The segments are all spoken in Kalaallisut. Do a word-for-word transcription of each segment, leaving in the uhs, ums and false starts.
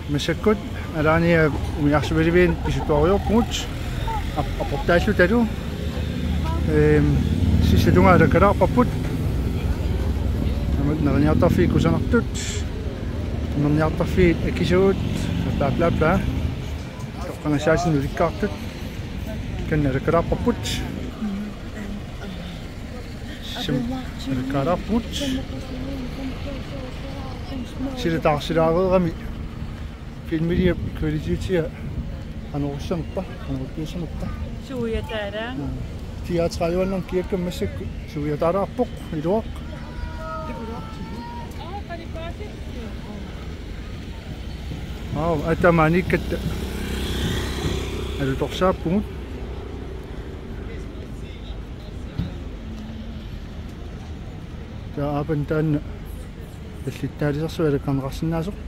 Massakkut Alanya umiarsualiviani pisuttuariarpugut. Ap-, aportaallutalu. Ehm, sissap tungaa alakkalaarparput. Aamma neriniartarfiit kusanartut. Neriniartarfiit akisuut. Bla, bla, bla. Toqqagassaatit nulikkaartut. Kanna alakkalaarparput. Sim-, alakkalaarparput. Sila taarsilaareerami filmiliap kvalitetia qanorussanerpa, qanorussanerpa. Suujataalaaq. Aa. Tiatraajuannarnermi kiakkami massakkut suujataalaarpoq, iluaq. Wow, atamaaniikkatta alutorsaappugut. Taava aappaa taanna allittaalisersuaq alakkarneqarsinnaasoq.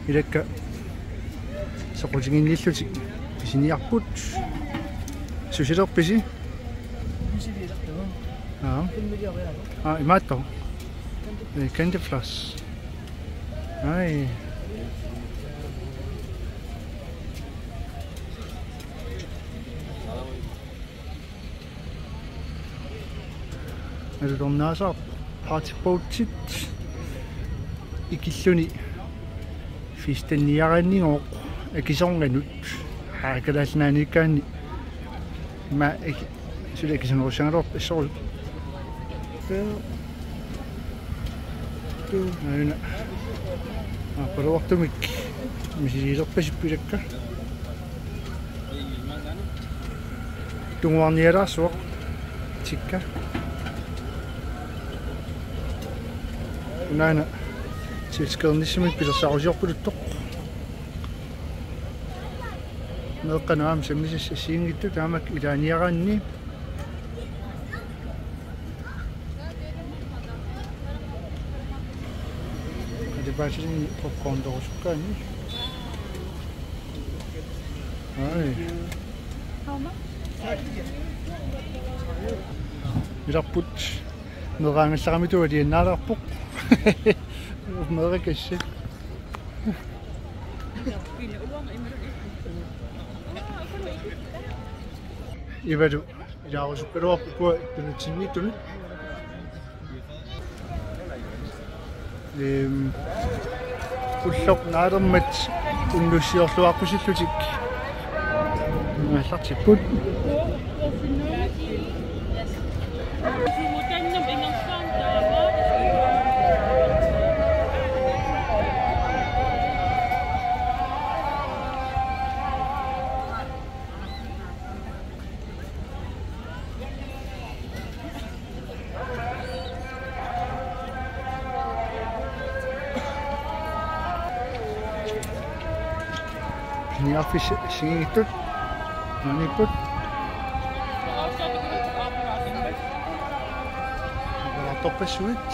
Ilakka soqutiginnillutik pisiniarput. Susilerpisi? Aa. Aa, imaattoq. Eh, Candy Floss. Ai. Alutornaasaarpoq party boatit ikilluni festanniaraannigooq akisoornganut. Aa, Kalaallit Nunaanniikkaanni ima aki-, suli akisunerussagaluarpoq assorsuaq. Aajuna. Aa, palavertumik misiliilerpasippoq ilakka. Tunguarnialaarsuaq. Tikka. Unaana tilskrivinissumik pilersaarusiorpaluttoq. Meeqqanut aamma sammisassat assigiinngitsut taamak ilaaniaraanni. Qalipaatilinni popcorn torusukkaanni. Ai. Ilarput meeraagallaramik tualiannaalaarpoq. Meerakassi. Ivalu. Ilaarusukkaluarpoq ukua tunutsinniittunut. Ehm, ulloq naalermat unnussiorluaqqusillutik. Aallartipput. Pisiniarfissat assigiinngitsut. Maaniipput. Atorpassuit.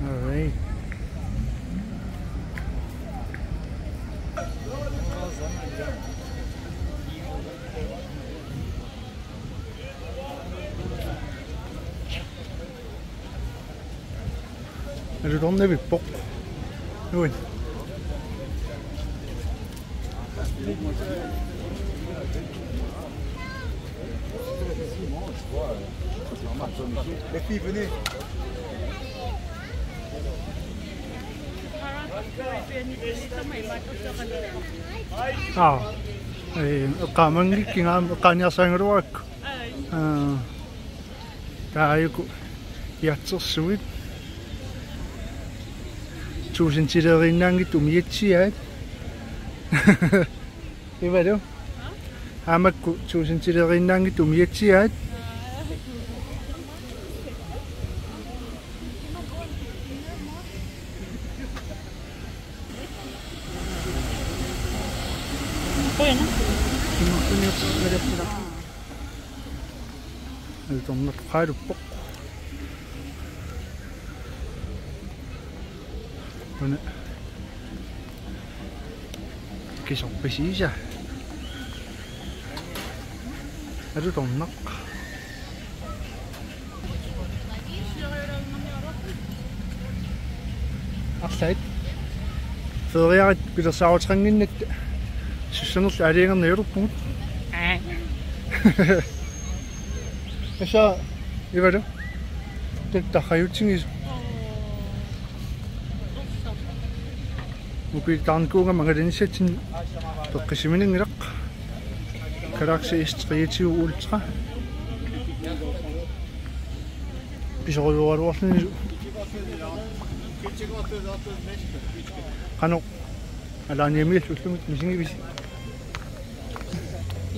All right. Alutornavippoq. Ui. Les filles, venez. Aa, ee, eqqaamanngikkiga aamma eqqaaniarsaagaluarakku. Aa. Taajuku iatsersuit. Tuusintileeriinnaanngitsut umiatsiaat. Ivalu? Aa, makku tuusintileeriinnaanngitsut umiatsiaat. Alutornartoq qaaluppoq. Una. Kisorpisiisa. Alutornaq. Arlaat. Feriarit pilersaaruteqannginnatta sussanerlu aalajangerneq ajorpugut. Aa. Tassa Ivalu. Tassa tarrajutsigisoq. Mobiltaarnikuugama angalanissatsinnut peqqissisimananngilaq. Galaxy S treogtyve Ultra. Pisorujoraluarlunilu. Qanoq Alaaniamiit ullumi misigivisi?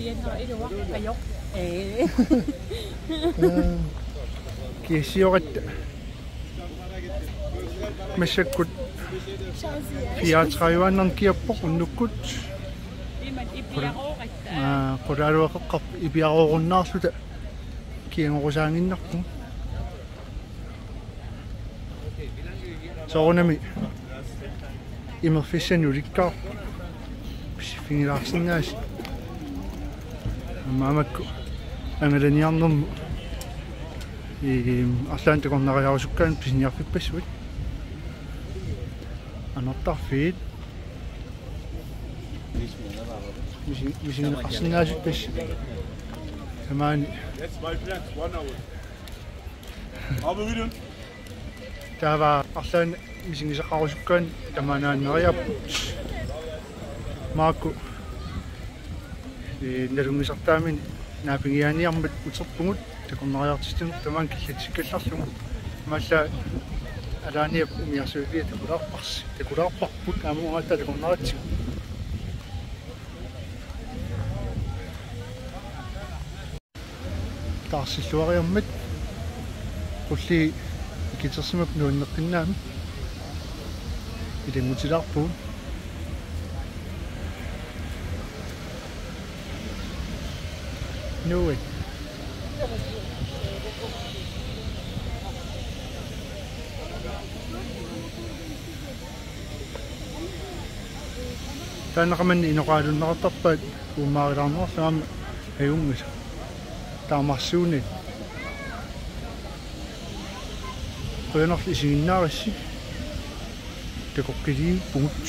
Ianna iluaq ajoq. Ee. Kiasioratta. Massakkut fireogtredive-annarnik kiappoq unnukkut. Iman ipiarooratta. Aa, qulaaluaqeqqap ipiaroorunnaarluta kiangorusaannginnarpugut. Soorunami imerfissanik ulikkaarput. Pisiffigilaarsinnaasi. Aamma makku angalaniarnermut. Iim, arlaannik takornariarusukkaanni pisiniarfippassuit. Anartarfiit. Misi-, misigineqarsinnaasut tassa. Tamaani. Taava arlaannik misigisaqarusukkaanni tamaanaannariarput. Maakku, ee, nalunngisartaamini naapigiaaniarmat uterpugut takornariartitsineq tamaani killatsikkallarlugu. Imaallaat Alaaniap umiarsuivia takulaarparsi, takulaarparput aamma uangattaaq takornariatsigu. Taarsilluariarmat qulliit ikitersimapput nuanneqqinnaammat ilanngutilaarpugut. Nuui. Taanna qamani inoqaalunneqartarpaat uummaarilaarneqarlunga aamma ajunngilaq. Taamarsuuneq. Qujanarlu isiginnaarissi. Takoqqiliippugut.